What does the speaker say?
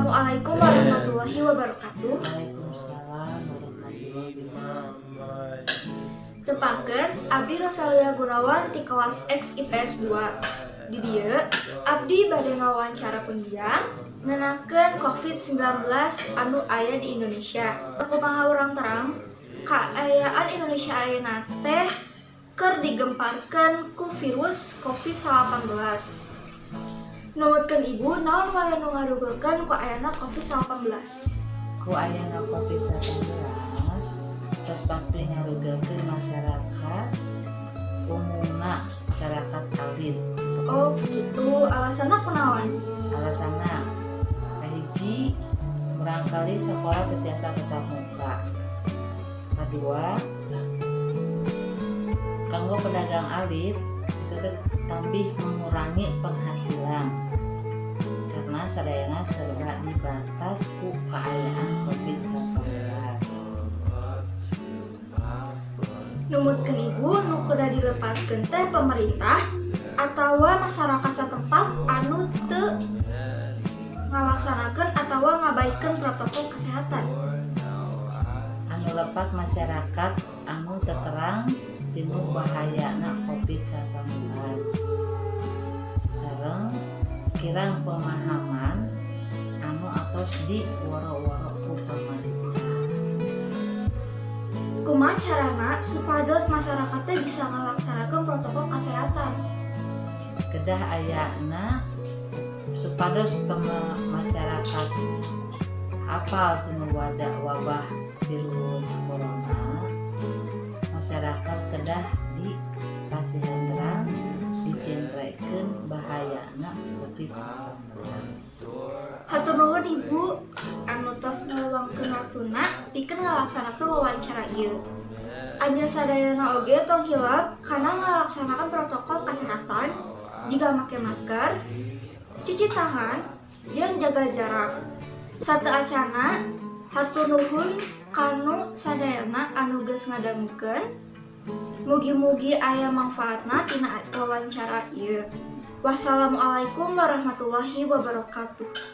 Assalamualaikum warahmatullahi wabarakatuh. Waalaikumsalam warahmatullahi wabarakatuh. Tepangkeun, Abdi Rosalia Gunawan ti kelas X IPS 2. Di dieu, Abdi bade ngawawancara pun Biang ngenakeun COVID-19 anu aya di Indonesia. Kumaha urang terang, kaayaan Indonesia ayeuna teh keur digemparkeun ku virus COVID-19. Numutkeun Ibu, naon wae nu ngarugeulkeun ku ayana COVID-19? Ku ayana COVID-19 terus pasti ngarugeulkeun masyarakat, umumna masyarakat alit. Oh gitu, alasanna kunaon? Alasanna, kahiji, murangkalih sekolah teu tiasa tatap muka. Kedua, kanggo pedagang alit itu teh tambih mengurangi penghasilan karena sadayana serba dibatas ku kaayaan COVID-19. Numutkeun Ibu, nu kudu dilepatkeun teh pemerintah atawa masyarakat setempat anu teu ngalaksanakeun atawa ngabaikeun protokol kesehatan? Anu lepat masyarakat anu teu terang tina bahayana COVID-19 sareng kirang pemahaman anu atos di woro-woro ku pemerintah. Kumaha carana supados masyarakat teh bisa ngalaksanakeun protokol kesehatan? Kedah ayana supados masyarakat apal tina wadah wabah virus corona, masyarakat kedah dikasihan terang, dicentrekeun bahayana COVID-19. Hatur nuhun Ibu anu tos ngaluangkeun waktuna pikeun ngalaksanakeun wawancara ieu. Anjeun sadayana oge tong hilap kana ngalaksanakan protokol kesehatan jiga make masker, cuci tangan, jeung jaga jarak. Sateuacanna, hatur nuhun kanu sadayana anu geus ngadangukeun. Mugi-mugi aya manfaatna tina wawancara ieu. Wassalamualaikum warahmatullahi wabarakatuh.